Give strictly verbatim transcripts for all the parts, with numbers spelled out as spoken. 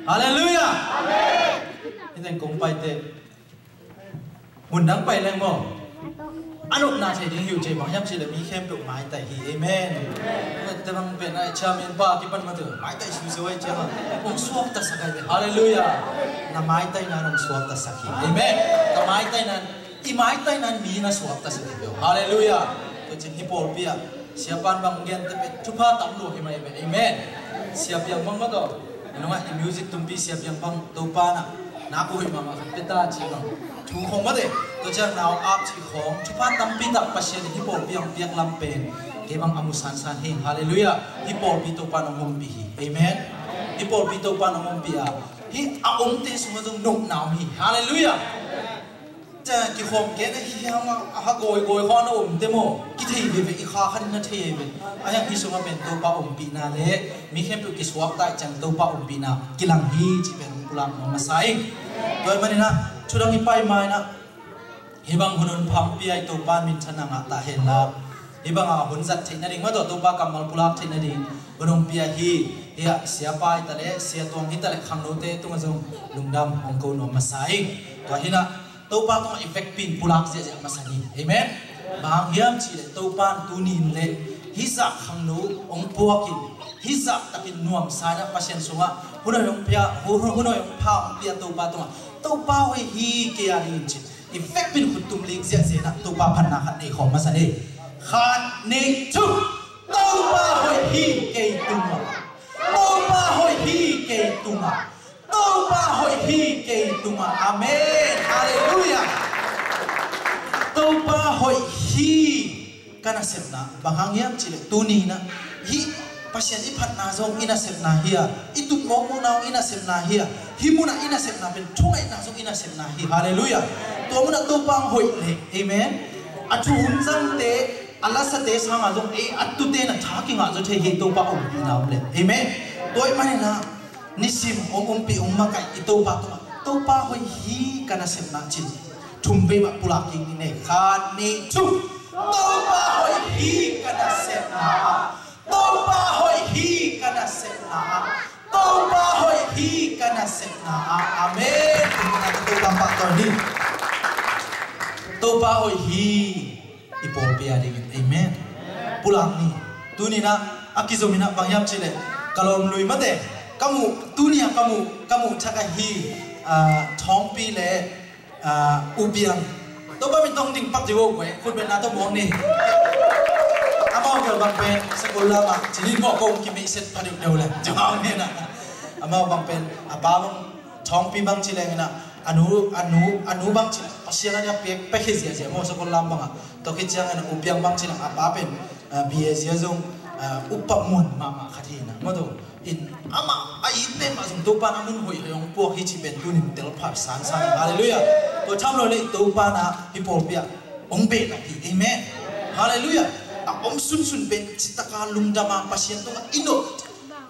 Halleluiah. Hih teng kong paite, mun dang pai leng maw, a nopna thei ding hi uh. Cih bang hiam cih leh mi khempeuh maitai hi. Amen. Te bang pen a chairman pa kipan mah teh maitai siusiu ai ciang a, hong suaktasak ai ve. Halleluiah. Na maitaina hong suaktasak hi. Amen. Ka maitaina, i maitaina mi na suaktasak hi ve. Halleluiah. Tua ciang hih pawlpi ah siapa'n bang gen te pen thupha tam lua hi mai ve. Amen. Sia piang bang mah tawh, i nungah i music tumpi sia piang bang Topa na, na ko hoih mahmah khat pia ta cih bang thu khong mah teh, tua ciang nau ap cih khong thupha tampi tak Pasian in hih pawlpi ah hong piak lam pen kei bang a mu sansan hi. Halleluiah. Hih pawlpi Topa na hong ompih hi. Amen. Hih pawlpi Topa na hong ompih a, hih a omte sungah zong nopna om hi. Halleluiah. Ca kikhawm kei na hiam a, a ha gawigawi khaw na om te maw? Kithei veve, i kha khat in na thei veve. A hiang hi sungah pen Topa ompihna le mi khempeuh kisuak ta i ciang Topa ompihna kilang hi cih pen hong pulak nuam masa ing. Tua ahih manin ah, thudang i pai ma-in ah, hih bang hun hong pia i Topa minthanna ngah ta hen la, hih bang a hun zat theih nading mah tawh Topa kammal pulak theih nading hun hong pia hi. Hih ah siapa hi ta leh, siatuang hi ta leh, khangnote tungah zong lungdam hong ko nuam masa ing. Tua hi-in ah Topa tungah i vekpi in pulak ziahziah masa ni. Amen. Bang hang hiam cih leh Topa in tuni in leh hih zah khangno hong puak in, hih zah takin nuamsa in ah Pasian sungah hun a hong pia, hun, hun a hong pha hong pia Topa tungah, Topa hoih hi kei a ding in ci-in i vekpi in khut tum lik ziahziah in ah Topa phatna khat nei khawm masa ni. Khat, nih, thum. Topa hoih hi kei tungah. Topa hoih hi kei tungah. Topa hoih hi kei tungah. Amen. Halleluiah. Topa hoih hi. Ka nasepna bang hang hiam cih leh tuni in ah hih Pasian i phatna zong i nasepna hi a, i tutmawkmawkna zong i nasepna hi a, hih munah i nasepna pen thungaihna zong i nasepna hi. Halleluiah. Tua munah Topa hong hoih leh, amen, a thu hun zangte, a lasate sangah zong ei a tute na tha kingah zaw thei hi, Topa ompihna om leh. Amen. Tua ahih manin ah nisim hong ompih hong makaih i Topa tungah Topa hoih hi ka nasepna ci-in thum vei mah pulak kik ni. Khat, nih, thum. Topa hoih hi ka nasepna ah. Topa hoih hi ka nasepna ah. Topa hoih hi ka nasepna ah. Amen. Topa pahtawi ni. Topa hoih hi. I pawlpi a dingin. Amen. Pulak ni. Tuni in ah a kizom in ah bang hiam cih leh ka lawm lui mate, ka muh, tuni a ka muh, ka muh thak ahi, ah, Thawngpi le, ah, U Piang. Topa min tawh ding pak dih uh, khut bengna tawh muang ni. Amau bel bang pen sakol lam ah ci-in mawh kong kimeihset pha deuhdeuh leh, ci-in amau ni na. Amau bang pen a pa bang Thawngpi bang ci leng in ah, a nu, a nu, a nu bang ci leng Pasian a ding a pia, piakhia ziahziah maw, sakol lam bang ah. Tua khit ciangin ah U Piang bang ci leng a pa pen, ah, B A zia zong, ah, upa muan mahmah khat hi in ah, maw tua. In amah a it pen mah zong Topa in a mun hoihhoih hong puak hi cih pen tuni in telphat sansan. Halleluiah. Tua tham lo leh Topa in ah hih pawlpi ah hong behlap hi. Amen. Halleluiah. A om sunsun pen citak a lungdam a Pasian tungah i nop,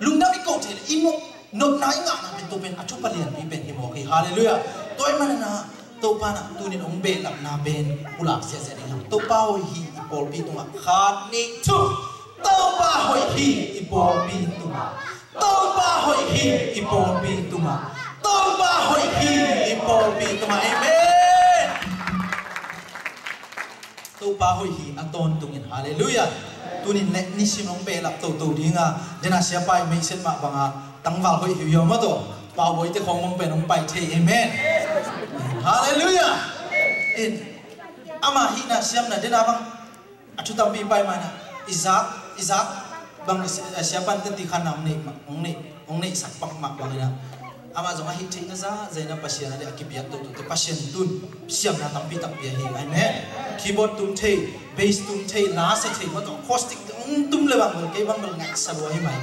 lungdam i koh thei leh i nop, nopna i ngahna pen tua pen a thupha lianpi pen hi mawk hi. Halleluiah. Tua ahih manin ah Topa in ah tuni in hong behlapna pen pulak ziahziah ding hang. Topa hoih hi i pawlpi tungah. Khat, nih, thum. Topa hoih hi i pawlpi tungah. Topa hoih hi i pawlpi tungah. Topa hoih hi i pawlpi tungah. Amen. Topa hoih hi a tawntungin. Halleluiah. Tuni in leh nisim hong behlap toto ding a, den a siapa i meihset mah bang a tangval hoih hi uh hiam maw tua. Paubawite khawng bang pen hong pai thei. Amen. Halleluiah. In, ama hihna siamna den a bang a thu tampi pai ma-in ah i zak, i zak bang, eh, siapa'n teci khan na hong neih mah, hong neih, hong neihsak pak mah bangin ah amah zong a hih theihna zahzah in ah Pasian a ding a kipiak toto te Pasian tun siamna tampi tak pia hi. Amen. Keyboard tum thei, bass tum thei, la sa thei, maw tua acoustic hong tum le bang bel kei bang bel ngaihsa lua hi mai.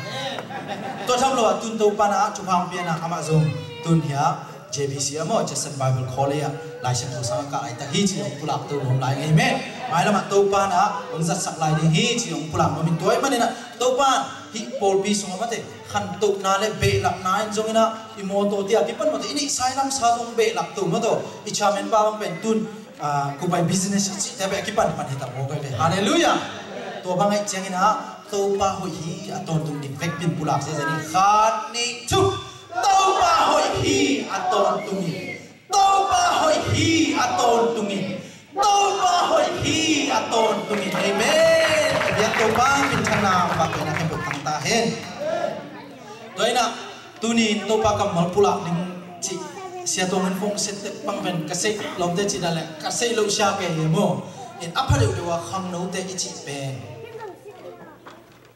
Tua tham lo a tun Topa in ah thupha hong pia in ah amah zong tun hiah J B C ah maw, Judson Bible College ah Lai Siangtho sang a kah laitak hi ci hong pulak to nuam lai ing. Amen. Mailam ah Topa in ah hong zatsak lai ding hi ci hong pulak nuam ing. Tua ahih manin ah Topa in hih pawlpi sungah mate khantohna le behlapna in zong in ah i mawtaw te a kipan mawtaw i neihsa i lamsa zong behlap to maw tua. I chairman pa bang pen tun, ah, kubai business i cihte beh a kipanpan hi ta mawk ai ve. Halleluiah. Tua bang ahih ciangin ah Topa hoih hi a tawntung ding vekpi in pulak ziahziah ni. Khat, nih, thum. Topa Tua inah tuni in Topa kammal pulak ding cih Sia Tuang in phone set tek bang pen ka seih lawmte cih dah leh ka seih loh sia kei hi maw. In a pha deuhdeuh ah khangnote i cih pen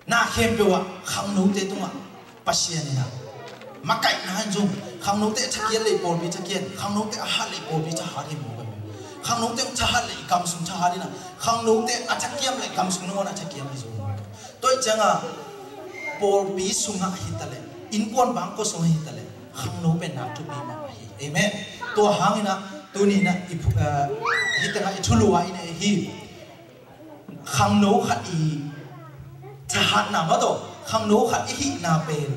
na khempeuh ah khangnote tungah Pasian inah makaihna in zong khangnote a thakiat leh pawlpi thakiat, khangnote a hat leh pawlpi thahat hi maw. Khangnote thahat leh i gam sung thahat inah khangnote a thakiam leh gam sung nangawn a thakiam hi zong. Tua ih ciangah pawlpi sungah hi taleh, innkuan bangkua sungah hi taleh, khangno pen nak thupi mah hi. Amen. Tua hang inah tuni inah i phu-, eh, hi tengah i thulu ah i nei hi. Khangno khat i thahatna mah tawh khangno khat i hihna pen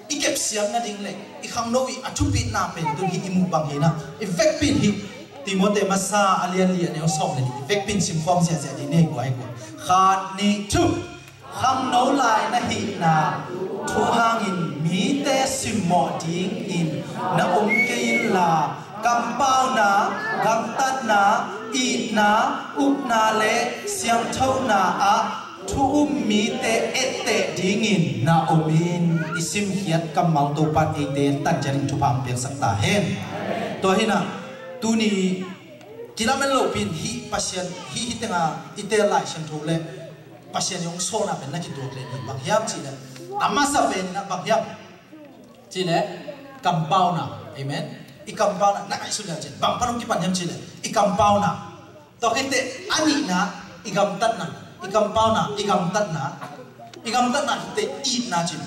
i kepsiam nading le i khangno i a thupitna pen tun hi i muh bang hi inah i vekpi in hi. Timote masa a lian li a neu sawm le nih i vekpi in simkhawm ziahziah dih nei guai guai. Khat, nih, thu. Khangno lai na hihna thu hangin mite simmawh dingin na om kei inla, kampauna, gamtatna, itna, upna le siangthona ah thu um mite etteh dingin na om in. I simkhiat kammal Topa in eite tancianin thupha hong piaksak ta hen. Tua hi inah tuni kilamen lopi in hih Pasian hih, hih tengah i teel Lai Siangtho le Pasian i hong sawlna pen na kituak leh nih bang hiam cih leh, a masa pen inah bang hiam cih leh kampauna. Amen. I kampauna na ngaihsun leh cin bang pan hong kipan hiam cih leh i kampauna. Tua khite a nihna i gamtatna, i kampauna i gamtatna, i gamtatna khite itna cin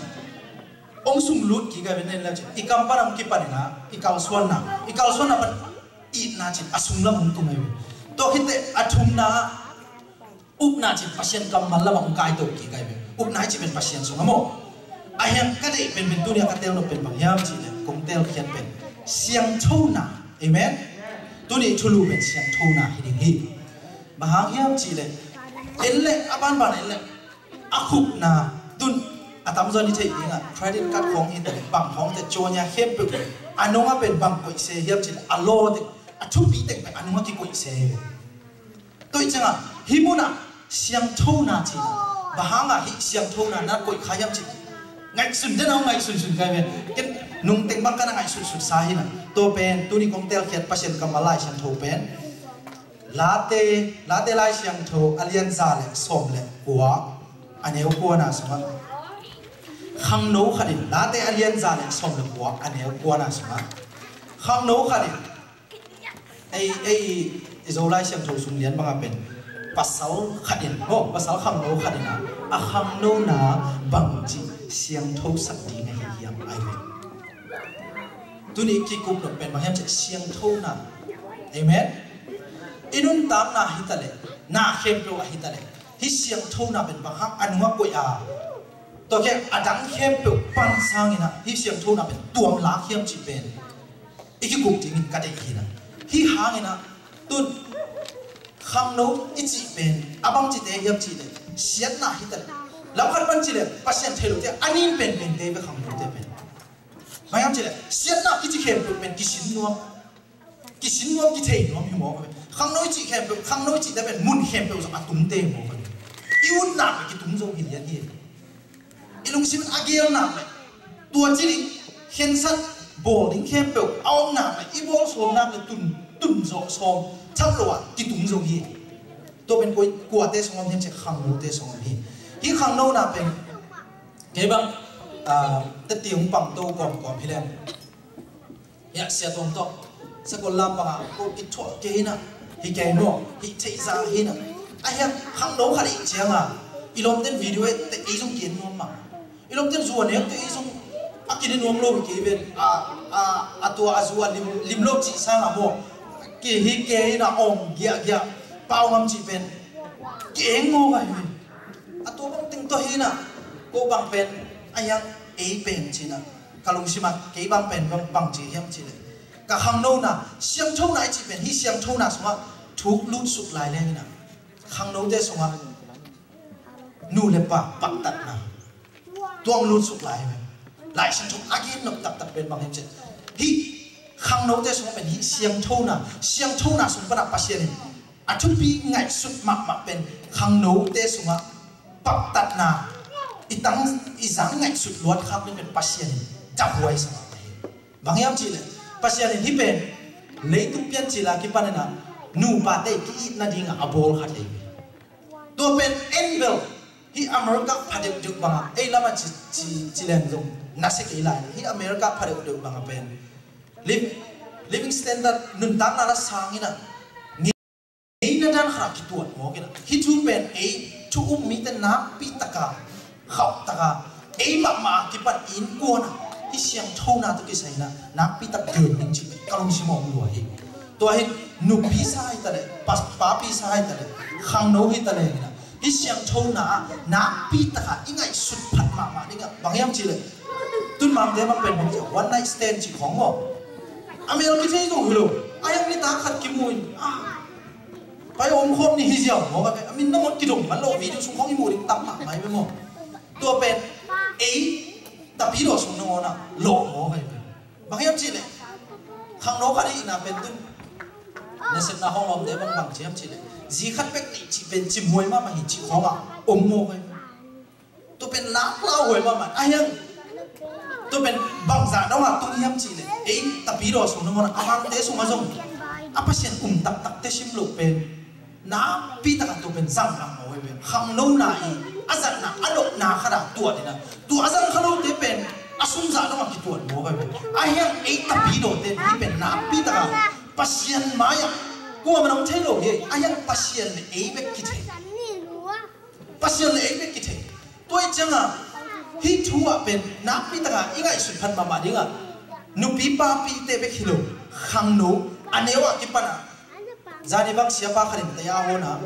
hong sunglut kik ai ve. Nen leh cin i kam pan hong kipan inah i kalsuanna, i kalsuanna pan itna cin a sunglam hong tung ai ve. Tua khite a thumna upna cin Pasian kammal lamah hong kaito kik ai ve. Upna i cih pen Pasian sungah maw. A hiang ka deih penpen tuni a ka teel nop pen bang hiam cih leh kong teelkhiat pen siangthona. Amen. Tuni thulu pen siangthona hi ding hi. Bang hang hiam cih leh en leh a banban en leh a khupna tun a tamzaw in i theih dingah credit card khawng hi taleh bang khawng te cawnya khempeuh a nungah pen bang koih se hiam cih leh a law te a thupi teng pen a nungah kikoih se hi. Tua ih ciangah hih munah siangthona cih bang hangah hih siangthona na koih kha hiam cih ngaihsun den a hong ngaihsunsun kai ve. Ken nungteng bang ka na ngaihsunsut sa hi inah tua pen tuni kong teelkhiat Pasian kammal Lai Siangtho pen Late, Late Lai Siangtho a lian za le sawm le kua a neu kuana sungah khangno khat in, Late a lian za le sawm le kua a neu kuana sungah khangno khat in, ei, ei, i Zo Lai Siangtho sung lian bangah pen pasal khat in, oh, pasal khangno khat in a, a khangnona bangci siangtho sak ding ahi hiam ai ve. Tuni kikup nop pen bang hiam cih siangthona. Amen. I nuntakna hi taleh, na khempeuh ah hi taleh, hih siangthona pen bang hang a nungah koih a, tua khit a dang khempeuh pan sangin ah hih siangthona pen tuam lak hiam cih pen i kikup dingin ka deih hi inah. Hih hangin ah tun khangno i cih pen a bangcite hiam cih leh siatna hi taleh, lam khat pan cih leh Pasian thei lote a nin penpente ve khangnote pen. Bang hiam cih leh siatna kici khempeuh pen kisin nuam, kisin nuam, kithei nuam hi maw. Khangno i cih khempeuh, khangno i cihte pen mun khempeuh zong a tungte hi maw. I utna pen kitung zo hi lian hi. I lungsim in a gelna pen tua ci ding khensat bawl ding khempeuh a omna pen i bawl sawmna pen tun, tun zawh sawm tham lo ah kitung zo hi. Tua pen koi, kuate sungah om hiam cih khangnote sungah om hi. Hih khangnona pen kei bang, ah, teti hong pangto kawmkawm hi leng. Hiah Sia Tuang tawh sakol lam bangah ko kithuah kei hi inah, hi kei maw, hih theihsa hi inah. A hiah khangno khat i hih ciangah i lawmten video eh teh ei zong ki-en nuam mah. I lawmten zu a nek teh ei zong a ki-en nuam lo hi kei ven. A, a, a tua a zu a lim, lim lo cih sangah maw, ki hi kei inah om giahgiah pau ngam cih pen ki-eng maw ka hi ven. A tua bang teng tawh hi inah ko bang pen a hiang ei pen ci inah ka lungsim ah kei bang pen bang, bang ci hiam cih leh ka khangnona, siangthona i cih pen hih siangthona sungah thuk lutsuk lai leng inah khangnote sungah nu le pa paktatna tuang lutsuk lai ve. Lai Siangtho a gen nop taktak pen bang hiam cih leh hih khangnote sungah pen hih siangthona, siangthona sung panah Pasian in a thupi ngaihsut mahmah pen khangnote sungah paktatna, i tang, i zang ngaihsut luat khak ding pen Pasian in dabuai sa mah hi. Bang hiam cihleh Pasian in hih pen leitung piancil a kipan in ah nupate ki-it nading ah a bawl khat hi. Tua pen en bel hih America pha deuhdeuh bang ah, ei lam ah ci, ci, ci leng zong nasia kei lai, hih America pha deuhdeuh bang ah pen liv-, living standard, nuntakna la sang in ah ngeina dan khat ah kituat mawk in ah, hih thu pen ei thu um mite nakpi tak a, khauh tak a, ei mahmah a kipan innkuan ah hih siangthona tawh kisai in ah nakpi tak gen ding cih ka lungsim ah om lua hi. Tua hi, nupi sa hi ta leh, pa-, papi sa hi ta leh, khangno hi ta leh in ah, hih siangthona ah nakpi tak a i ngaihsut phat mahmah ding ah, bang hiam cihleh tun Mangte bang pen bang ci, one night stand cih khawng maw? A mel kithei zong hi lo. A hiang nitak khat kimu in, ah, pai omkhawm ni hi ziau maw, ka pen a min nangawn kidong man lo, video sung khawng i mu ding tam mahmah hi ve maw? Tua pen ei tapidaw sung nangawn ah lawh maw, ka pen. Bang hiam cihleh khangno khat i hihna pen tun nasepna hong lawmte bang bang ci hiam cihleh zi khat bek nih cih pen cimhuai mahmah hi cih khawng ah om maw, ka pen. Tua pen lak lauhuai mahmah. A hiang, tua pen bangzah dong a tung hiam cihleh ei tapidaw sung nangawn a, a Mangte sungah zong a Pasian um taktakte sim loh pen nakpi tak a tua pen zang mahmah huai pen. Khangnona i a zatna a dopna khat ah tuat in ah, tua a zang kha lote pen a sumzah dong a kituat mawk huai pen. A hiang ei tapidawte hih pen nakpi tak a Pasian mai-ah kuamah nong thei lo hi. A hiang Pasian le ei bek kithei. Pasian le ei bek kithei. Tua ih ciangah hih thu ah pen nakpi tak a i ngaihsut phat mahmah ding ah, nupi papite bek hi lo, khangno, a neu ah kipan ah, zani bang siapa khat in taya hona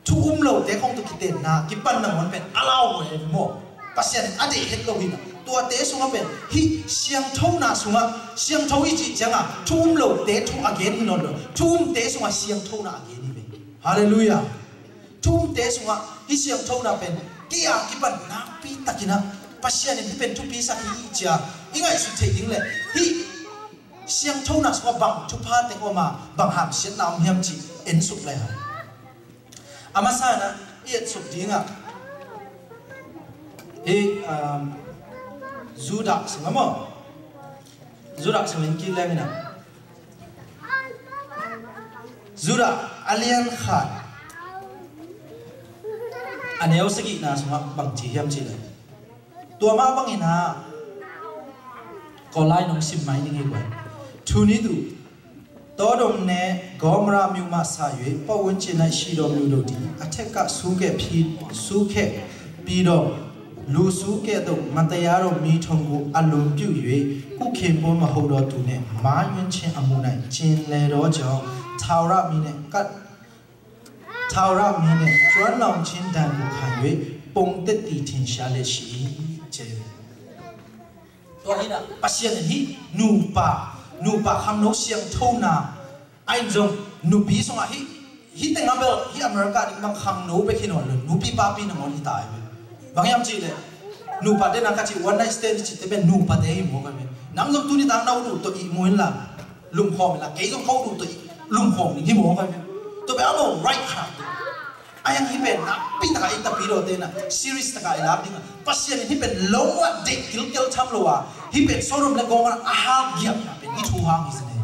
thu um lote khawng tawh kitenna kipan nangawn pen a lauhuai hi maw? Pasian in a deih het lo hi na. Tuate sungah pen hih siangthona sungah, siangtho i cih ciangah thu um lote thu a gen hi nawn lo, thu umte sungah siangthona a gen hi ve. Halleluiah. Thu umte sungah hih siangthona pen kei a kipan nakpi takin ah Pasian in hih pen thupi sak hi ci-a i ngaihsut theih ding le hih siangthona sungah bang thupha teng om a, bang hamsiatna om hiam cih en suk lai hang. A masa in ah i et suk ding ah hih, um, Judah sungah maw? Judah sungah in kik leng in ah, Judah a lian khat a neu sagihna sungah bang ci hiam cih leh, tua mah bangin ah, Kawl lai nong sim mai ning hi guai. ထူနည်းသူ သောဒုံနဲ့ ဂေါမောရမြို့မှစ၍ ပတ်ဝန်းကျင်၌ရှိသော မြို့တို့သည် အထက်က ဆူးကဲ့ပြီး၊ ဆူးကဲ့ပြီးတော့ လူဆိုးကဲ့သို့ မတရားသော မီးထုံကို အလိုပြု၍ ကုခင်ပွန်းမဟုတ်သော သူနှင့် မါယွင်းခြင်းအမှု၌ ကျင်လည်သောကြောင့် ထာဝရမီးနှင့် ကပ် ထာဝရမီးနှင့် ကျွမ်းလောင်ခြင်းဒဏ်ကို ခံ၍ ပုံသစ်သည် ထင်ရှားလျက်ရှိ၏။ ကျဲ။ ตัวนี้นะ Pasian in hih nupa, nupa khangno siangthona, a in zong nupi sungah hih, hih tengah bel, hih America ding bang khangno bek hi nawn lo, nupi papi nangawn hi ta hi ve. Bang hiam cih leh, nupate na ka cih one night stand cihte pen nupate hi mawk hi ve. Nang zong tuni tak na ut uh tawh ihmu inla, lumkhawm inla, kei zong ka ut uh tawh lumkhawm ding hi mawk hi ve. Tua pen a maw right khat. A hiang hih pen nakpi taka i tapidawte na serious taka i lak ding a, Pasian in hih pen lo a deih kilkel tham lo a, hih pen Sodom le Gomorrah a halgiapna pen hih thu hang hi zen hi.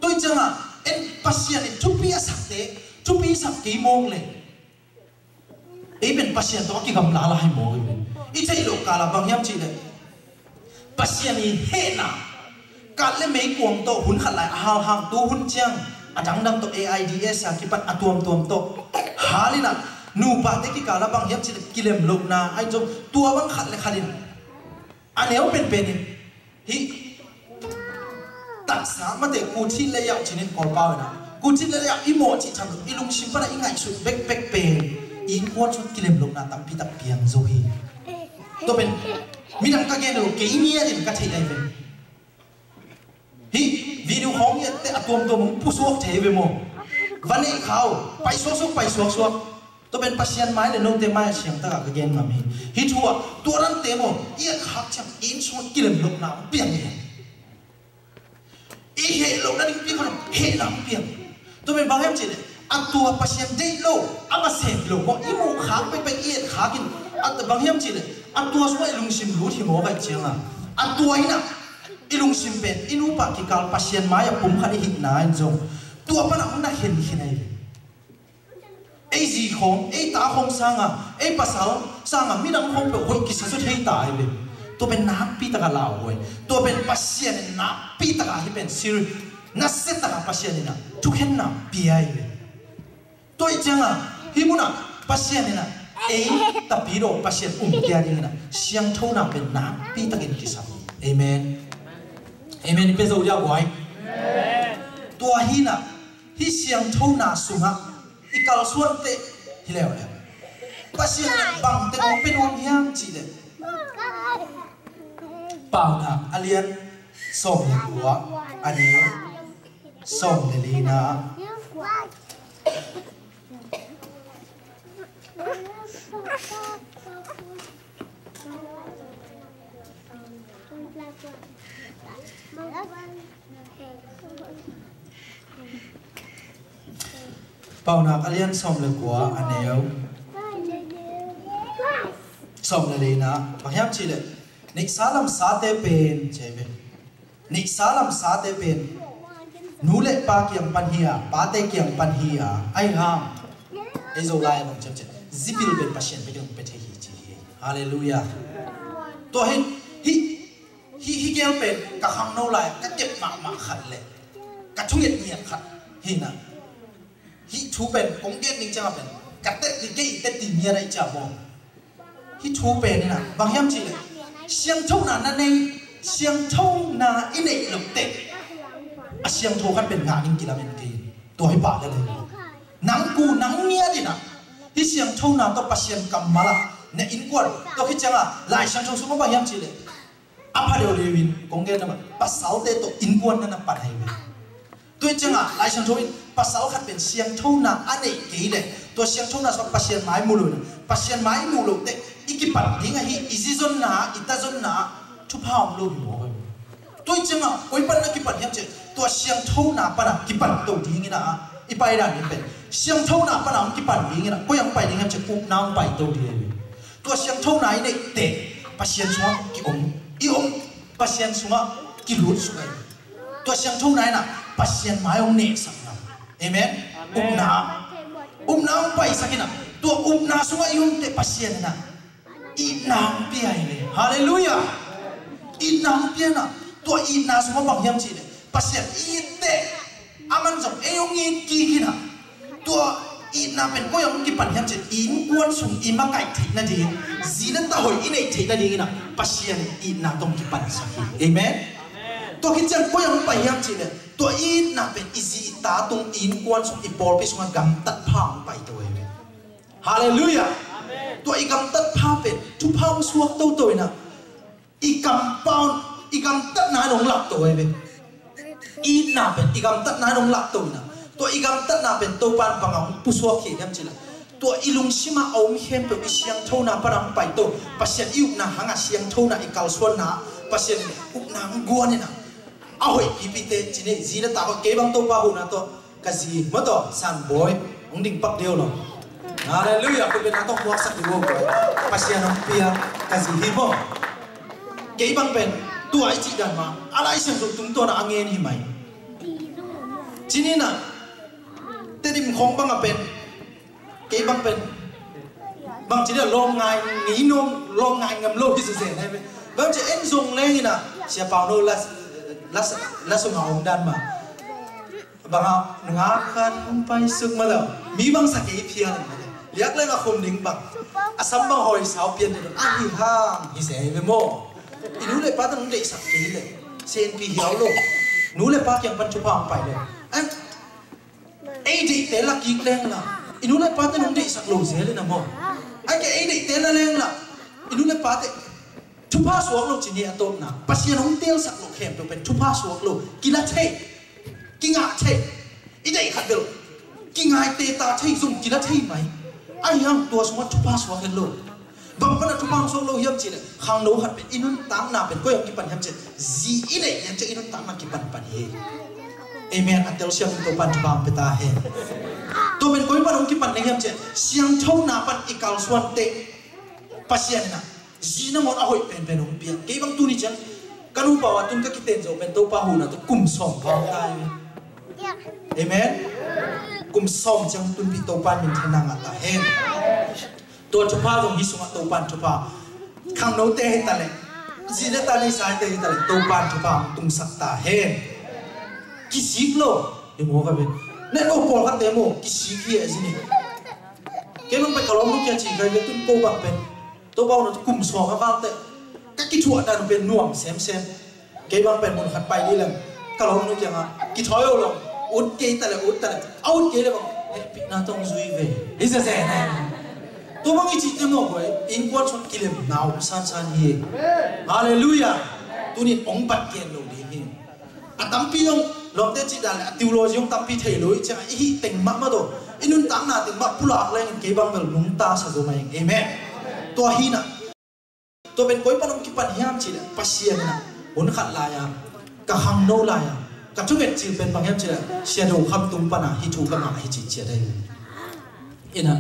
Tua ciangah en Pasian in thupi a sakte, thupi sak kei mawk le ei pen Pasian tawh a kigamla lai mawk hi pen. I theih loh kala bang hiam cih leh Pasian i hehna, kal le meikuang tawh hun khat lai a hal hang, tu hun ciang a dangdang tawh AIDS a kipat a tuamtuam tawh hal in a, nupate kikala bang hiam cih leh kilem lohna a in zong tua bang khat le khat in a neu penpen in hih taksa mate kuthit le yauh cinin Kawlpau in a, kuthit le yauh i mawh cih tham lo, i lungsim pan a i ngaihsut bekbek pen i innkuan sung kilem lohna tampi tak piang zo hi. Tua pen midang ka gen lo, kei ngiat in ka theih lai ve. Hih video khawng i et teh a tuamtuam hong pusuak thei ve maw? Va neih kha uh, pai suaksuak, pai suaksuak. Tua pen Pasian mai le note mai a siang takah ka gen ngam hi. Hih thu ah tua dante maw, i et khak ciang inn sungah kilem lohna hong piang hi. I heh lohna ding pi khat hehna hong piang. Tua pen bang hiam cih leh a tua Pasian deih lo, a masa hi lo maw, i muh khak pekpek i et khak in A bang hiam cihleh, a tua sungah i lungsim lut hi mawk ahih ciangah, a tua in ah i lungsim pen i nupa kikal Pasian mai-ah pumkhat i hihna in zong tua panah hong na khenkhen ahi ve. Ei zi khawng, ei ta khawng sangah, ei pasal sangah midang khawng peuh hoih kisa zaw thei ta ahi ve. Tua pen nakpi takah lauhuai, tua pen Pasian in nakpi takah hih pen siri, nasia takah Pasian in ah thukhenna pia ahi ve. Tua ahih ciangah hih munah Pasian in ah ei tapidaw Pasian um pia dingin ah siangthona pen nakpi takin kisam hi. Amen. Amen. I pia zo dia guai. Tua hi in ah hih siangthona sungah i kalsuan teh hi leuleu. Pasian in ah bangteng hong pia nuam hiam cihleh, Paunak a lian sawm le kua, a neu sawm le lina. Paunak a lian sawm le kua, a neu sawm le lina. Bang hiam cihleh, neihsa lamsate pen, ci hi ve. Neihsa lamsate pen nu le pa kiang pan hi a, pate kiang pan hi a, ahi hang ei Zolai a bang ciamciam zipil pen Pasian bek in hong pia thei hi, ci hi. Halleluiah. Tua hi, hi, hi, hi gel pen ka khangno lai ka kep mahmah khat le ka thunget ngiat khat hi in ah, hih thu pen kong gen ding ciangah pen ka tet ding, kei tet ding ngiat ahih ciang maw. Hih thu pen in ah bang hiam cihleh, siangthona na nei, siangthona i neih loh teh a siangtho khat pen ngah ding kilamen kei. Tua hi pah lel hi. Nang ku nang ngiat in ah hih siangthona tawh Pasian kammal ah na innkuan, tua khit ciangah Lai Siangtho sungah bang hiam cihleh, a pha deuhdeuh in kong gen na bang, pasalte tawh innkuan na na pan ahi ve. Tua ahih ciangah Lai Siangtho in pasal khat pen siangthona a neih kei leh tua siangthona sungah Pasian mai mu lo in ah, Pasian mai mu lo teh i kipan ding ahi, i zi zonna, i ta zonna thupha om lo hi mawk ahi ve. Tua ahih ciangah koi pan na kipan hiam cihleh, tua siangthona panah kipan to ding in ah, i paidan in pen siangthona panah hong kipan ding in ah, koi ah hong pai ding hiam cihleh, upna hong pai to ding ahi ve. Tua siangthona i neih teh Pasian sungah ki-om, i om Pasian sungah kilut suk ahi. Tua siangthona in ah Pasian mai hong nehsak na. Amen. Upna, upna hong paisak in ah, tua upna sungah i om teh Pasian in ah itna hong pia hi ve. Halleluiah. Itna hong pia in ah, tua itna sungah bang hiam cihleh, Pasian it teh aman zong ei hong it kik in ah, tua itna pen koi ah hong kipan hiam cihleh, i innkuan sung i makaih theih nading, zi le ta hoih i neih theih nading in ah Pasian itna tawh hong kipansak hi. Amen. Tua khit ciang koi ah hong pai hiam cihleh, tua itna pen i zi i ta tung, i innkuan sung, i pawlpi sungah gamtat pha hong pai to ahi ve. Halleluiah. Tua i gamtat pha pen thupha hong suak toto in ah, i compound, i gamtatna in hong lak to ahi ve. Itna pen i gamtatna in hong lak to in ah, tua i gamtatna pen Topa in bang ah hong pusuak hi hiam cihleh, tua i lungsim ah a om khempeuh i siangthona panah hong pai to. Pasian i upna hangah siangthona i kalsuanna Pasian in upna hong guan in ah, a hoih pipite ci ni, zi le ta hoih, kei bang Topa huhna tawh ka zi maw tawh Sanbawi hong ding pak deuh lo. Halleluiah. Khut beng na tawh puaksak ding lo. Pasian hong pia ka zi hi maw. Kei bang pen tua i cih dan mah a Lai Siangtho tungtawn ah a ngen hi mai. Ci ni in ah, Tedim khawng bang a pen, kei bang pen bang ci dia, lawm ngai ngei nuam, lawm ngai ngam lo hi zenzen ahi ve. Bang ci en zong leng in ah, Sia Pau No la, la, la sung a om dan mah. Bang ah, nungak khat hong paisuk mah lo. Mi bang sa kei phial in mah lo. Liak leng a khum ding bang. A sam bang hawi sau pian ding lo. Ahi hang hi se hi ve maw. I nu le pate nong deihsak kei leh, senpi hiau lo. Nu le pa kiang pan thupha hong pai lo. An, ei deihte la kik leng la, i nu le pate nong deihsak lo zel in ah maw. Ai kei ei deihte la leng la, i nu le pate thupha suak lo ci ni a tawpna. Pasian hong teelsak lo khempeuh pen thupha suak lo, kila thei, kingah thei. I deih khat bel kingaite ta thei, zong kila thei mai. Ahi hang tua sungah thupha suak het lo. Bang pana thupha hong suak lo hiam cihleh, khangno khat pen i nuntakna pen koi ah hong kipan hiam cihleh, zi i neih hiam cihleh i nuntakna kipan pan hi. Amen. A telsiam in Topa in thupha hong pia ta hen. Tua pen koi pan hong kipan ding hiam cihleh, siangthona pan i kalsuan teh Pasian in ah zi nangawn a hoih penpen hong pia. Kei bang tuni ciang ka nupa uh a tun ka kiten zawh pen Topa huhna tawh kum sawm val ta hi. Amen. Kum sawm ciang tunpih Topa in minthanna ngah ta hen. Tua thupha zong hih sungah Topa in thupha, khangnote hi ta leh, zi le ta neisa hite hi ta leh Topa in thupha hong tungsak ta hen. Kisik lo hi maw ka ve. Network pawlkhatte maw kisik hi a zi nih. Kei bang pen ka lawmnu kiang ci kai ve tun ko bang pen Topa huhna tawh kum sawm a val teh ka kithuahdan pen nuam semsem. Kei bang pen mun khat pai dih leng ka lawmnu kiangah kithawi uh lo. Ut kei ta leh ut ta leh a ut kei leh bang hehpihna tawh hong zui ve. Hi sese ne. Tua bang i cihte maw guai innkuan sung kilemna om sansan hi. Halleluiah. Tunin hong bat gen lo ding hi. A tampi zong lawmte cih dan le a theology zong tampi thei lo i ciang i hih teng mahmah tawh i nuntakna teng mah pulak lengin kei bang bel nungta sa zo mai ing. Amen. Tua hi na. Tua pen koi pan hong kipan hiam cih leh Pasian in ah hun khat lai-a ka khangno lai-a ka thunget cil pen bang hiam cih leh Sia Do Kham tung pan a hih thu ka ngah hi cih ciat ahi. Ina,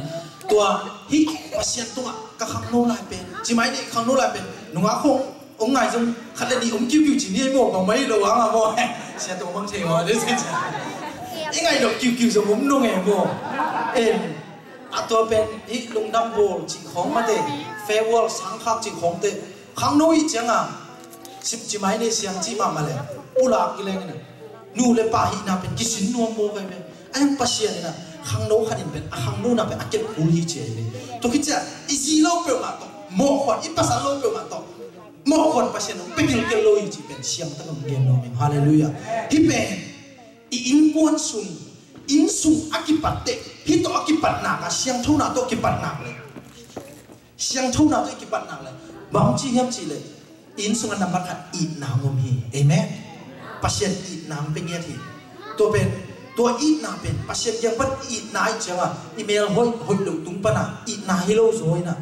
tua hih Pasian tungah ka khangno lai pen, ci mai ni khangno lai pen nungak khong hong ngai zong khat le nih om kiukiu ci ni ahi maw, bang mai lo ang a maw. Sia tawh bang thei maw, i ngai dok kiukiu zong om nong e maw. En, a tua pen hih lungdam bawl cih khawng mate, farewell sangkhak cih khawngte khangno ih cianga sip ci mai ni siang cih mahmah le pulak i leng ina nu le pa hihna pen kisin nuam maw kai ve. A hiang Pasian ina khangno khat in pen a khangnona pen a kep kul hi ci ahi ve. Tua khit ciah i zi lo peuhmah tawh mawhkhuan, i pasal lo peuhmah tawh mawhkhuan Pasian hong pia kilkel lo hi cih pen siangtak hong gen nuam ing. Halleluiah. Hih pen i innkuan sung, inn sung a kipat teh hih tawh a kipat nak a siangthona tawh kipat nak le siangthona tawh i kipat nak le bang ci hiam cih le inn sungah nambat khat itna hong om hi. Amen. Pasian itna hong pia ngiat hi. Tua pen, tua itna pen Pasian kiang pan itna ih cianga i mel hoih hoih loh tung pana itna hi lo zaw ina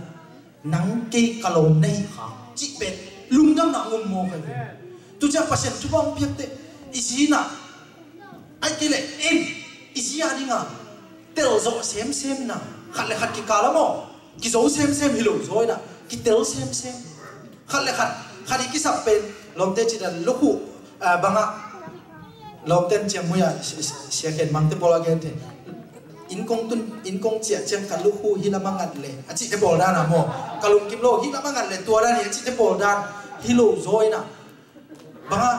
nang kei ka lawm na hi kha cih pen lungdamna hong om maw kai ve. Tu ciang Pasian thupha hong piak teh i zi na Ai kei le em i zi a dinga tel zawh semsem na khat le khat kikal a maw kizo semsem hi lo zaw ina kitel semsem. Khat le khat khat i kisap pen lawmte cih dan lukhu bangah lawmten ciang mui a sia khen mangte pawl a gen thei. Innkuan tun innkuan ciah ciang ka lukhu hi lam a ngat le a cihte pawl dan a maw ka lungkim lo hi lam a ngat le tua dan hi a cihte pawl dan hi lo zaw ina bangah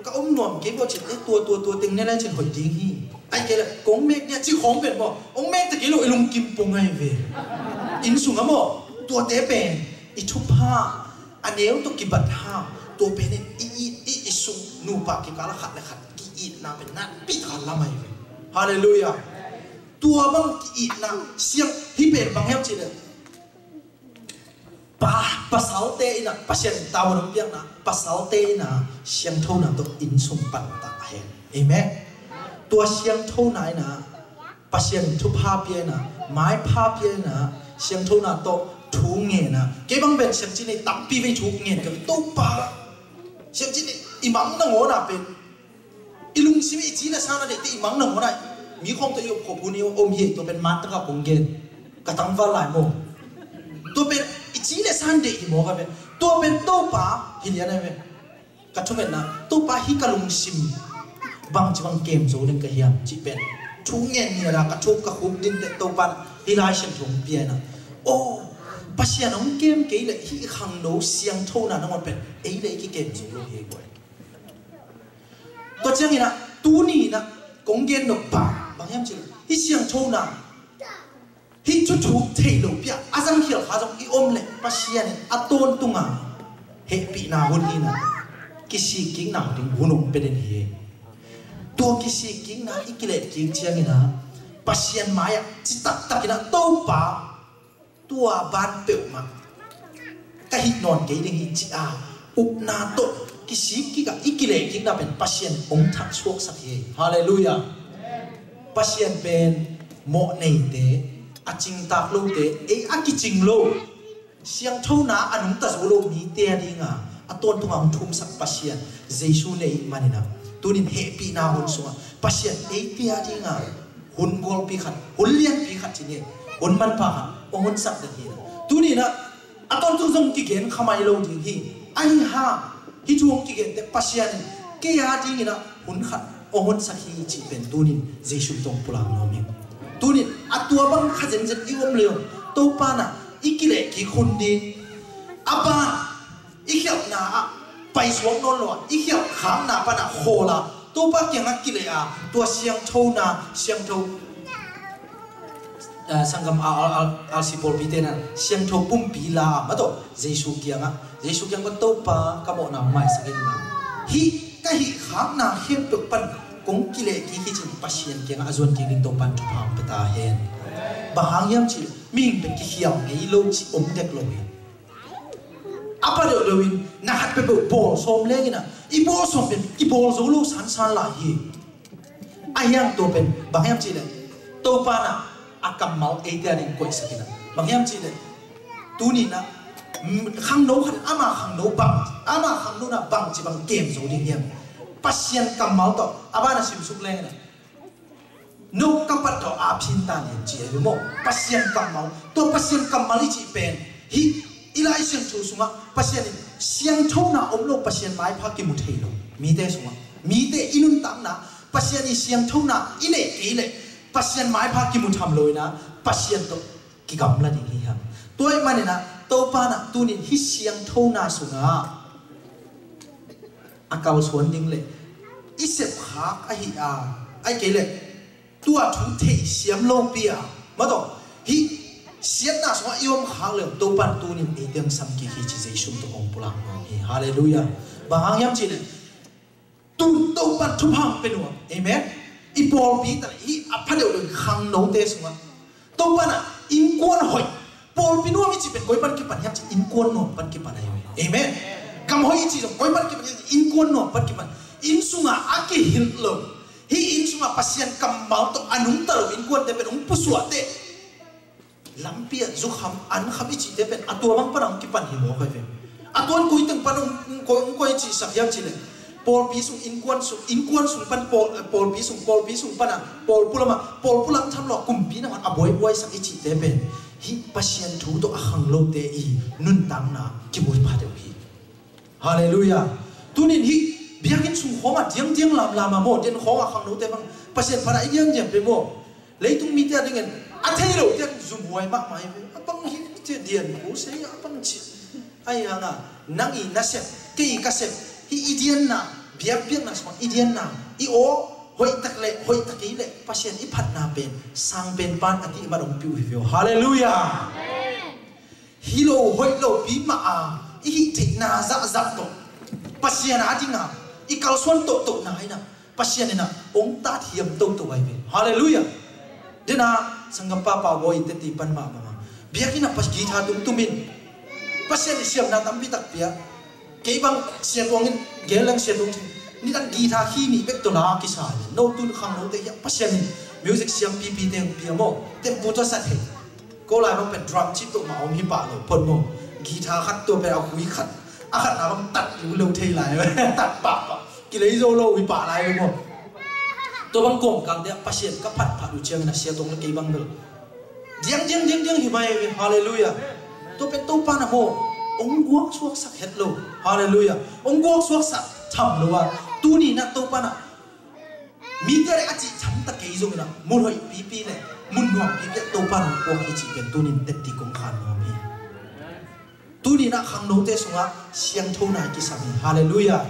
ka om nuam kei bawh cin eh tua tua tua teng ne lai cin hoih ding hi. Ai kei la kong mek nia ci khawng pen maw ong mek ta kei lo i lungkim pong ai ve. Inn sung a maw tuate pen i thupha a neu tawh kibat ha tua pen i i i i sung nupa kikal a khat le khat ki itna pen na pi kha lam ai ve. Halleluiah. Tua bang ki itna siang hi pen bang hiam cin eh Pa, pasalte ina Pasian in tavuan hong piakna pasalte ina siangthona tawh inn sung pan ta a hen. Amen. Tua siangthona ina Pasian in thupha pia ina maipha pia ina siangthona tawh thu ngen a kei bang pen siangcin i tampi vei thu ngen ka Topa siangcin i mang nangawn a pen I lungsim i ci le san a deihte i mang nangawn ah mi khawng tawh i op khawh hun i om hi. Tua pen man taka kong gen ka tangval lai maw? Tua pen i ci le san deih hi maw ka pen? Tua pen Topa hi lian a pen ka thungetna Topa hi ka lungsim bangci bang kem zo ding ka hiam cih pen thu ngen ni a la ka thuk ka khuk ding teh Topa hi lai sian thong piana. Oh, Pasian hong kem kei le hi i khangno siangthona nangawn pen ei le i kikem zo lo hi ei buai. Tua ciangin ah tuni in ah kong gen nop bang bang hiam cih leh hih siangthona hih thuthuk theih loh piah a zangkhial kha zong i om leh Pasian in a tawntunga hehpihna hun hi in ah kisik kikna ding hun hong pia den hi. Tua kisik kikna i kilet kik ciangin ah Pasian mai-ah citaktakin ah Topa tua ban peuhmah ka hih nawn kei ding hi ci-a upna tawh kisik kikah i kileh kikna pen Pasian hong thak suaksak hi. Halleluiah. Pasian pen mawh neite a cingtak lote ei a kicing lo siangthona a nungta zo lo mite a dinga a tawntunga hong thumsak Pasian Jesu nei maninah tunin hehpihna hun sungah Pasian eite a dinga hun gualpi khat, hun lianpi khat ci ni, hun manpha khat hong honsak ding hi. Tuninah A tawntung zong kigen khamai lo ding hi. Ahi hang hih thu hong kigente Pasian in kei a dingin ah hun khat hong honsak hi cih pen tunin Jesu tawh pulak nuam hi. Tunin a tua bang kha zenzen i om leh Topa na i kileh kik hun ding. A ban i khialhna ah paisuak nawn lo a, i khialh khakna panah khawl a, Topa kiangah kileh a, tua siangthona, siangtho, ah, sanggam a, a, a, alsi pawlpite nan siangtho pumpi la a, maw taw, Jesu kiangah, Jesu kiangah, Topa, ka mawhna maisak in la. Hih ka hih khakna khempeuh pan kong kileh kik hi cin Pasian kiangah a zuan kik ding Topan thupha hong pia ta hen. Bang hang hiam cih leh mihing pen kikhial ngei lo cih om dek lo hi. A pha deuhdeuh in na khat peuhpeuh bawl sawm leng in ah, i bawl sawm pen kibawl zo lo sansan lai hi. Ahi hang tua pen bang hiam cih leh Topa na a kammal eite a ding koihsak in ah, bang hiam cih leh tuni na, mm, khangno khat in ama khangno bang, ama khangno na bangci bang kem zo ding hiam? Pasian kammal tawh a ban a simsuk leng in ah, no ka pat tawh a phin ta nen ci ahi maw? Pasian kammal. Tua Pasian kammal i cih pen hih i Lai Siangtho sungah Pasian in siangthona om lo, Pasian maipha kimu thei lo mite sungah, mite i nuntakna Pasian i siangthona i neih kei leh Pasian maipha kimu tham lo in ah, Pasian tawh kigamla ding hi hang. Tua ahih manin ah Topa na tunin hih siangthona sungah a kalsuan ding leh i sepkhak ahi a, ahih kei leh tua thu theisiam lopi a, maw taw, hih siatna sungah i om khak leh Topan tunin eite hong sam kik hi ci Jesu tawh hong pulak nuam hi. Halleluiah. Bang hang hiam cih leh tun Topan thupha hong pia nuam. Amen. I pawlpi ta leh hih a pha deuhdeuh khangnote sungah Topa na innkuan hoih, pawlpi nuam i cih pen koi pan kipan hiam cih, innkuan nuam pan kipan ahi hi. Amen. Gam hoih i cih zong koi pan kipan hiam cih, innkuan nuam pan kipan. Inn sungah a kihilh lo, hih inn sungah Pasian kammal tawh a nungta lo innkuante pen hong pusuah teh, lampi ah zukham, ankham i cihte pen a tua bang pan hong kipan hi mawk ahi ve. A tuan koi teng pan hong, hong koi, hong koi cihsak hiam cih leh pawlpi sung, innkuan sung, innkuan sung pan pawl, eh, pawlpi sung, pawlpi sung pan a pawlpu lamah, pawlpu lam tham lo a kumpi lamah a buaibuaisak i cihte pen hih Pasian thu tawh a khang lote i nuntakna kimu pha deuh hi. Halleluiah. Tunin hih biakinn sung khawngah diangdiang lamlam a maw, den khawngah khangnote bang Pasian phatna i diandian pen maw, leitung mite a dingin a thei lote zumhuai mahmah hi ve. A bang hi ci dian ko sei a bang ci. Ahi hangah nang i nasep, kei i ka sep, hih i dianna, biakpiakna sungah i dianna, i aw hoihtak leh hoihtak kei leh Pasian i phatna pen sangpen pan a tihmat hong pia uh hi ve aw. Halleluiah. Hi lo hoih lopi mah a i hih theihna zahzah tawh Pasian a dinga i kalsuan tohtohna in ah Pasian in ah hong tat hiam toto ahi ve. Halleluiah. Dena sanggam papa bawi teti pan mah banga biakinn ah pas guitar tumtum in Pasian i siamna tampi tak pia. Kei bang Sia Tuang in gel leng Sia Tuang cin nidang guitar khi nih bek tawh la kisa hi. No tun khangnote hiah Pasian in music siam pipi teng pia maw, tempu tawh sat hi. Ko lai bang pen drum chip tawh mah om hi pah lo phot maw. Guitar khat tua pen a hui khat, a khatna bang tat lo thei lai. Tat pahpah kilei zo lo hi pah lai maw. Tua bang kawmkal te ah Pasian ka phatphat uh ciangin a Sia Tuang le kei bang bel diang diang diang diang hi mai ve. Halleluiah. Tua pen Topa na maw, hong guak suaksak het lo. Halleluiah. Hong guak suaksak tham lo a, tuni na Topa na mite le a cih tham ta kei zongin ah mun hoih pipi le mun nuam pipi ah Topa na hong guak hi cih pen tunin tepti kong khan nuam hi. Tuni na khangnote sungah siangthona i kisam hi. Halleluiah.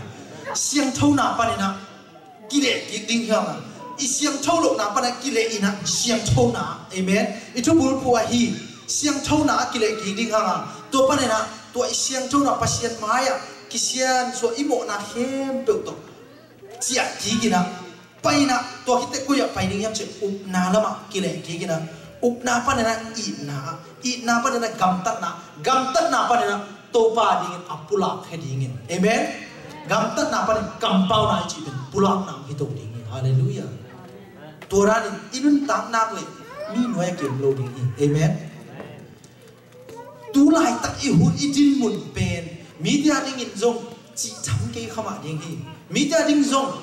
Siangthona panin ah kileh kik ding hi hang a, i siangtho lohna panah kileh in ah siangthona, amen, i thubulphuh ahi siangthona a kileh kik ding hang a, tua panin ah tua i siangthona Pasian mai-ah kisiansuah i mawhna khempeuh tawh ciah kik in ah, pai in ah, tua khit teh koi ah pai ding hiam cih leh upna lamah kileh kik in ah, upna panin ah itna, itna panin ah gamtatna, gamtatna panin ah Topa dingin a pulak khia dingin. Amen. Gamtatna panin kampauna i cih pen pulakna hong hi to dingin. Halleluiah. Tua danin i nuntak nak leh mi nuai a kem lo ding hi. Amen. Tu laitak i hun i dinmun pen mite a dingin zong cih tham kei kha mah ding hi. Mite a ding zong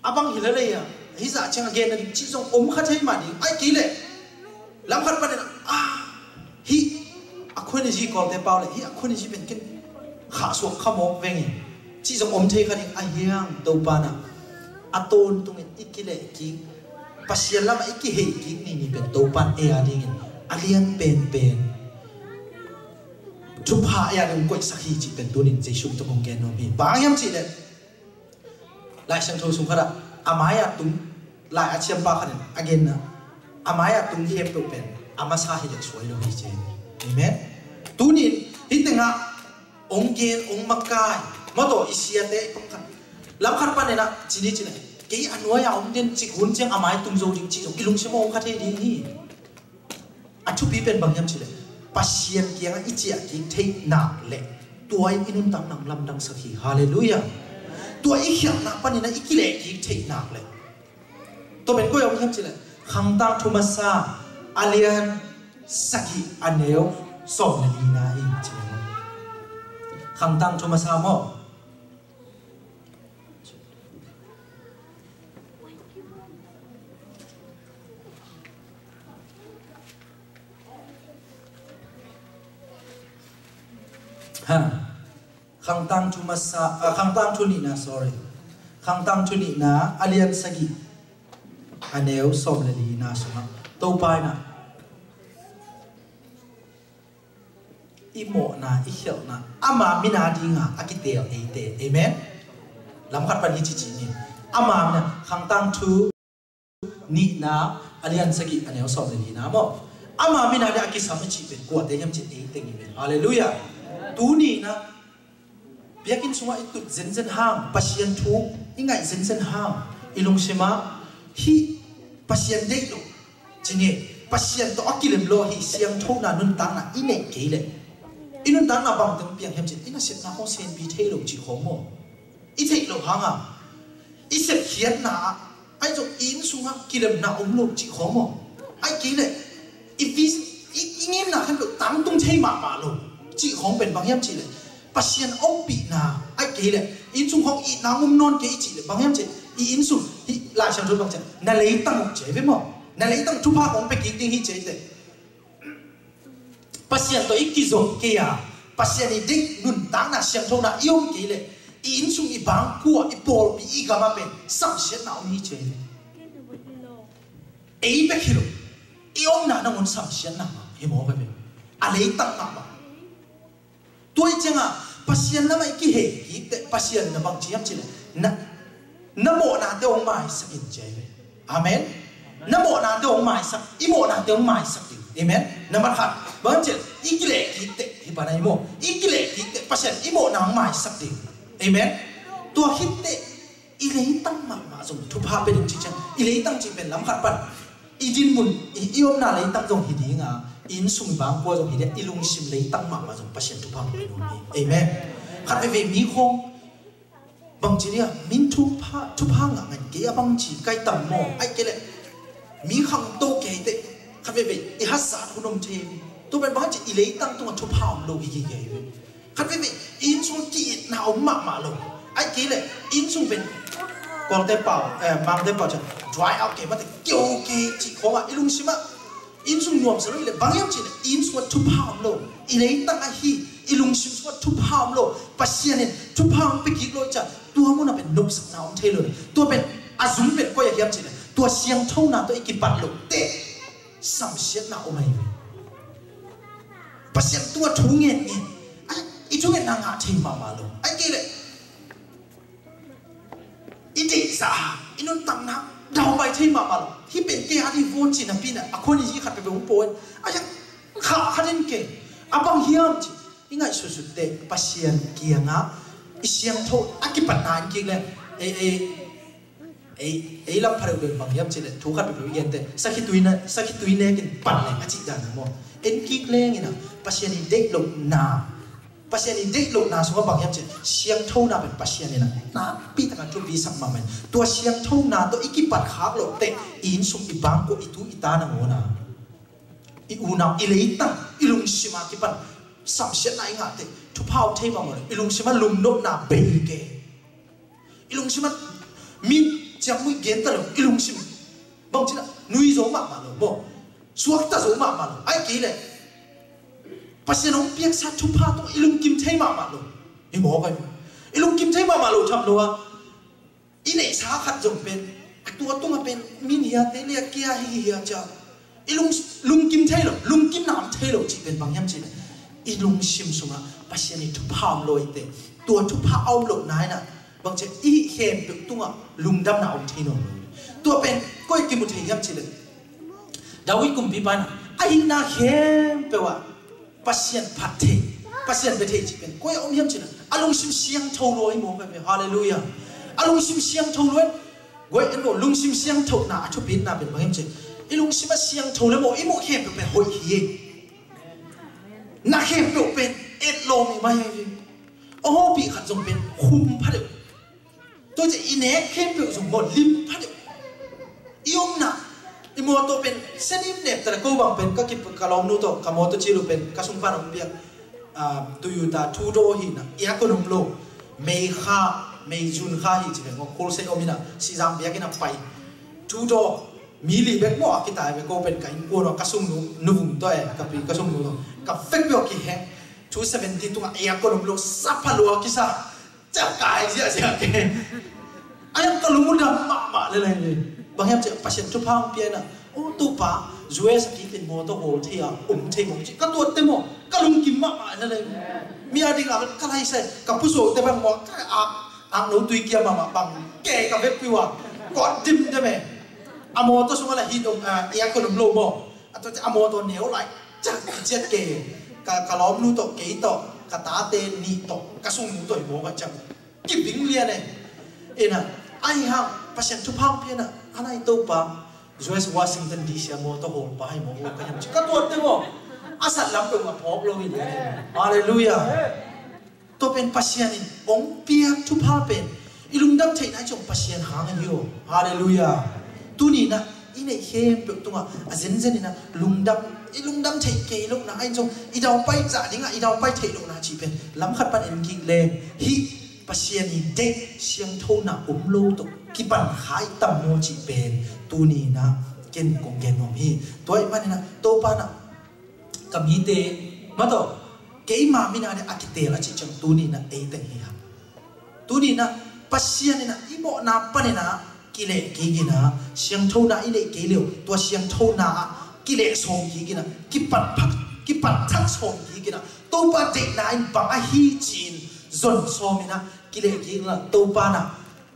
a bang hi lel ei a, hih zah ciang a gen a ding cih zong om kha thei mah ding. Ahih kei leh lam khat panin ah, hih a khua ni zi Kawlte pau le hi a khua ni zi pen ken khahsuak kha mawk veng in cih zong om thei kha ding a hiang Topa na a tawntungin i kileh kik, Pasian lamah i kihei kik ni ni pen Topa ei a dingin a lian penpen thupha ei a ding koihsak hi cih pen tunin Jesuh tawh kong gen nuam hi. Bang hiam cih leh Lai Siangtho sung khatah a mai-ah tung lai a ciampa khatin a genna a mai-ah tung khempeuh pen a masa hi leh suai lo hi ci. Amen. Tunin hih tengah ong gen ong makai mawtaw i siate i pangkhat lamkhat paninah cini cina kei a nuai-a om den cik hun ciang a mai tung zo ding cih zong i lungsim a om kha thei ding hi. A thupi pen bang hiam cih leh Pasian kiangah i ciah kik theih nak leh tua in i nuntakna lamdang sak hi. Halleluiah. Tua i khialhna paninah i kileh kik theih nak leh tua pen koi a om hiam cih leh Khangtang thu masa a lian sagih a neu sawm le lina hi ci. Khangtang thu masa maw? Ha. Khangtang thu masa, ah, Khangtang thu nihna, sorry. Khangtang thu nihna a lian sagih a neu sawm le lina sungah Topa inah i mawhna i khialhna ama mina dinga a kiteel eite. Amen. Lamkhat pan hi cici ni. Ama mina Khangtang thu nihna a lian sagih a neu sawm le lina maw? Ama mina dinga a kisam i cih pen kuate hiam cih ei teng hi ven. Halleluiah. Tu nihna biakinn sungah i tut zenzen hang, Pasian thu i ngaih zenzen hang, i lungsimah hih Pasian deih lo cini Pasian tawh a kilem lo hi siangthona nuntakna i neih kei leh i nuntakna bangteng piang hiam cin i nasepna hong senpi thei lo cih khawng maw? I theih lo hanga i sepkhiatna ah ahi zong i inn sungah kilemna om lo cih khawng maw? Ahi kei leh i vis i, i ngimna khempeuh tangtung thei mahmah lo cih khawng pen bang hiam cih leh Pasian ompihna ahi kei leh i inn sung khawng itna om nawn kei i cih leh bang hiam cih i inn sung hih Lai Siangtho bang ciah na leitang uh ci ve maw? Na leitang thupha kong pia kik ding hi ci teh Pasian tawh i kizom kei a Pasian i deih nuntakna siangthona i om kei leh i inn sung i bangkua i pawlpi i gama pen samsiatna om hi ci ve. Ei bek hi lo i omna nangun samsiatna mah hi maw ve ve a leitang mahmah. Tua i cianga Pasian lamah i kihei kik teh Pasian na bang ci hiam cih leh na, na mawhnate hong maisak in ci ve. Amen. Na mawhnate hong maisak, i mawhnate hong maisak ding. Amen. Nambat khat bang ci i kileh kik teh hi pana i maw i kileh kik teh Pasian i mawhna hong maisak ding. Amen. Tua khit teh i leitang mahmah zong thupha pia ding ci ciang i leitang cih pen lamkhat pan i dinmun i, i omna leitang zong hi dinga i inn sung i bangkua zong hi ding i lungsim leitang mahmah zong Pasian thupha pia ding hi. Amen. Khat veve mi khawng bang ci dia min thupha thupha ngah ngan kei a bang ci kai tam maw ai kei leh mi khang to kei teh khat veve i hatzat hun om thei. Tua pen bang ci i leitang tungah thupha om lo hi kei kei ve. Khat veve inn sung ki-itna om mahmah lo. Ai kei leh inn sung pen Kawlte pau, eh, Mangte pau ciang dry out kei mate keu kei cih khawngah i lungsimah inn sung nuamsa lo i leh bang hiam cih leh inn sungah thupha om lo. I leitang ahi i lungsim sungah thupha om lo. Pasian in thupha om pia kik lo i ciah tua munah pen nopsakna om thei lo. Tua pen a zum pen koi a hiam cih leh tua siangthona tawh i kipat lo teh samsiatna om ahi ve. Pasian tua thu ngen ngen ai i thungetna ngah thei mahmah lo. Ai kei leh i deihzah a i nuntakna daupai thei mahmah lo. Hih pen kei a dih vun cih napi na a khua ni hi khat peuhpeuh hong pawh in a hiang khah khat in kei a bang hiam cih i ngaihsutsut teh Pasian kiangah i siangtho a kipatna in kik leh ei ei ei ei lam phareuh pen bang hiam cih leh thu khat peuhpeuh i gente sakhi tui na sakhi tui nekin pan leng a cih dan a maw? En kik leng ina Pasian i deih lohna Pasian i deih lohna sungah bang hiam cih siangthona pen Pasian ina nakpi taka thupi sak mahmah in tua siangthona tawh i kipat khak loh teh i inn sung i bangkua i tu i ta nangawn a i unau i leitang i lungsima kipan samsiatna i ngah teh thupha om thei mahmah lo. I lungsima lungnopna bei kei. I lungsim ah mi ciangmui genta lo i lungsim bang cina nui zo mahmah lo maw? Suakta zo mahmah lo ai kei leh Pasian hong piaksa thupha tungah i lungkim thei mahmah lo. I mawk a, i lungkim thei mahmah lo tham lo a, i neihsa khat zong pen, a tua tungah pen min hiate le a kia hi hi a cia. I lung, lungkim thei lo, lungkim nam thei lo cih pen bang hiam cih le, i lungsim sungah Pasian i thupha om lo i te. Tua thupha a om lo nainah bang cia i khempeuh tungah lungdamna om thei nawn lo. Tua pen koi kimu thei hiam cih le, David kumpipa in a hihna khempeuh ah Pasian phat thei, Pasian bia thei cih pen koi a om hiam cih le, a lungsim siangtho lua hi mawk a ve. Halleluiah. A lungsim siangtho lua in, guai en bo, lungsim siangtho na a thupitna pen bang hiam cih le, i lungsim a siangtho le maw, i muh khempeuh pen hoih hi. Na khempeuh pen etlawm hi mai hi. A hopih khat zong pen khum pha deuh. Tua ciah i nek khempeuh zong maw lim pha deuh. I omna, i mawtaw pen senim nek ta le ko bang pen ka kip ka lawmnu tawh ka mawtaw cil uh pen ka sungpan hong piak. Ah, Toyota two door hi na, aircon om lo, May kha, May June kha hi ci ve maw, khualsei om hi na, Sizang biakinn ah pai. Two door, mi li bek maw a kitai ve, ko pen ka innkuan uh, ka sungnu, Nu Vung tawh e, ka pi, ka sungnu tawh, ka vekpi uh a kiheng. Two seventy tungah aircon om lo, sa pha lua kisa. Ciah kai ziahziah ke. Ai, ka lung uh dam mahmah lel hi. Bang hiam cih leh Pasian thupha hong pia in a, "O Topa, U S a kikin mawtaw hawl thei a, om thei mawk," ci. Ka tuatte maw, ka lungkim mahmah lel hi. Mi a dingah ka laisai, ka pusuakte bang maw, ka ak, akno tui kia mahmah bang, ke ka vekpi uh a, kawt dimdem e. A mawtaw sungah lah heat om, a, aircon om lo maw. A tua ciah a mawtaw neu lai, ciah, ciat kei, ka, ka lawmnu tawh, kei tawh, ka tate nih tawh, ka sungnu tawh hi mawk a ciah. Kibing lian e. Ina, ahi hang, Pasian thupha hong pia in a, a lai Topa, U S Washington D C a mawtaw hawlpa hi mawk ka hiam ci. Ka tuatte maw, a sat lam peuh a phawk lo hi lian e. Halleluiah. Tua pen Pasian in hong piak thupha pen i lungdam theihna i cih Pasian hang ahi hi aw. Halleluiah. Tuni in a i neih khempeuh tungah a zenzen in a lungdam, i lungdam theih kei lohna, a in zong i daupai zah dingah i daupai theih lohna cih pen lam khat pan en kik leng, hih Pasian i deih siangthona om lo tawh kipan kha i tam maw cih pen tuni in a ken kong gen nuam hi. Tua ahih manin a Topa in a ka mite mah tawh keima min a ding a kiteel a cih ciang tuni in a ei teng hi hang. Tuni in a Pasian in a i mawhna panin a kileh kik in a, siangthona i neih kei leh tua siangthona ah kileh sawm kik in a, kipat phak, kipat thak sawm kik in a, Topa deihna in bang ahi ci-in zon sawm in a, kileh kik in a, Topa in a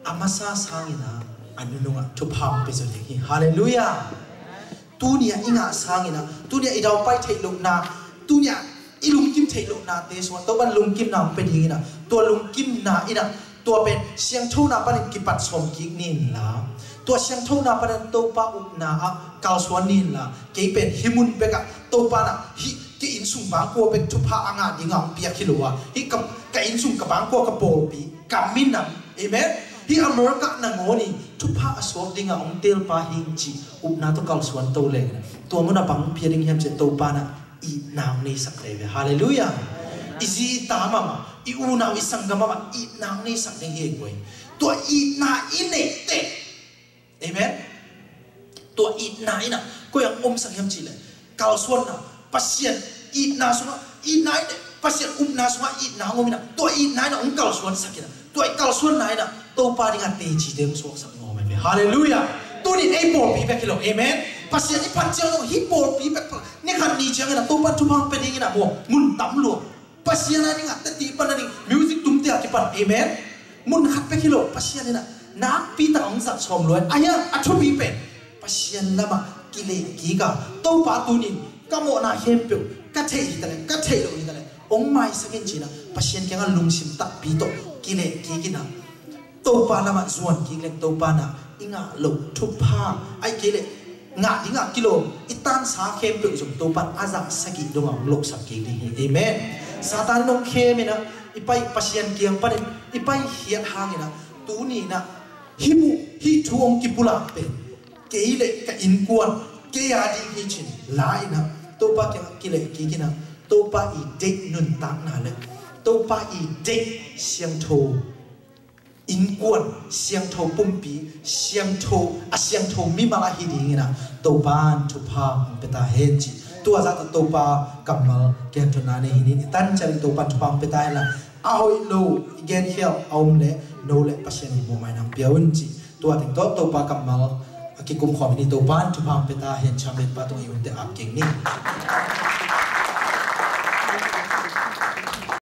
a masa sangin a, a nunungah thupha hong pia zo ding hi. Halleluiah. Tuni a i ngah sangin a, tuni a i daupai theih lohna, tuni a i lungkim theih lohnate sungah Topa in lungkimna hong pia dingin a, tua lungkimna in a, tua pen siangthona panin kipat sawm kik ni inla, tua siangthona panin Topa upna ah kalsuan ni inla, kei pen hih mun bekah Topa in a hih ka innsung bangkua bek thupha a ngah dingah hong piak hi lo a, hih ka, ka innsung, ka bangkua, ka pawlpi, ka minam, amen. Hih America nangawn in thupha a suak dingah hong teelpa hi ing cih upna tawh kalsuan to leng, tua munah bang pia ding hiam cih leh Topa in a itna hong neisak lel ve. Halleluiah. I zi i ta mahmah, i unau i sanggam mahmah itna hong neisak ding hi ei guai. Tua itna i neih teh, amen. Tua itna in a koi ah hong omsak hiam cih leh, kalsuanna, Pasian itna sungah, itna in a, Pasian upna sungah itna hong om in a, tua itna in a hong kalsuansak in a, tua i kalsuanna in a Topa dingah tecite hong suaksak nuam hi ve. Halleluiah. Tuni in ei pawlpi bek hi lo, amen. Pasian i phat ciang lo, hih pawlpi bek, ni khat ni ciangin a Topa in thupha hong pia dingin a maw, mun tam lua. Pasian a dingah teci pan a ding, music tumte a kipan, amen. Mun khat bek hi lo, Pasian in a nakpi tak hong zat sawm lua in, a hiang a thupi pen Pasian lamah kileh kik a, Topa tuni in ka mawhna khempeuh, ka theih hi ta leh, ka theih loh hi ta leh, hong maisak in ci-in a, Pasian kiangah lungsim takpi tawh kileh kik in a, Topa lamah zuan kik leng Topa in a i ngah loh thupha, ahih kei leh ngah dingah kilawm i tansa khempeuh zong Topa in a zah sagih dongah hong lohsak kik ding hi. Amen. Satan in hong khem in a, i pai Pasian kiang panin i paikhiat hangin a, tuni in a hih mu, hih thu hong kipulak pen kei leh ka innkuan, kei a ding hi ci-in la in a, Topa kiangah kileh kik in a, Topa i deih nuntakna leh Topa i deih siangtho innkuan, siangtho pumpi, siangtho, a siangtho mimal ahi dingin a Topa in thupha hong pia ta hen ci. Tua zah tawh Topa kammal kiang thunna nei hi ni. I tan ciang Topa thupha pia ta hen la, a hoih lo i gen khial a om leh no leh Pasian in muh mai nang pia un ci. Tua teng tawh Topa kammal a kikum khawm hi ni. Topa in thupha pia ta hen. Champion pa tung i unte ap keng ni.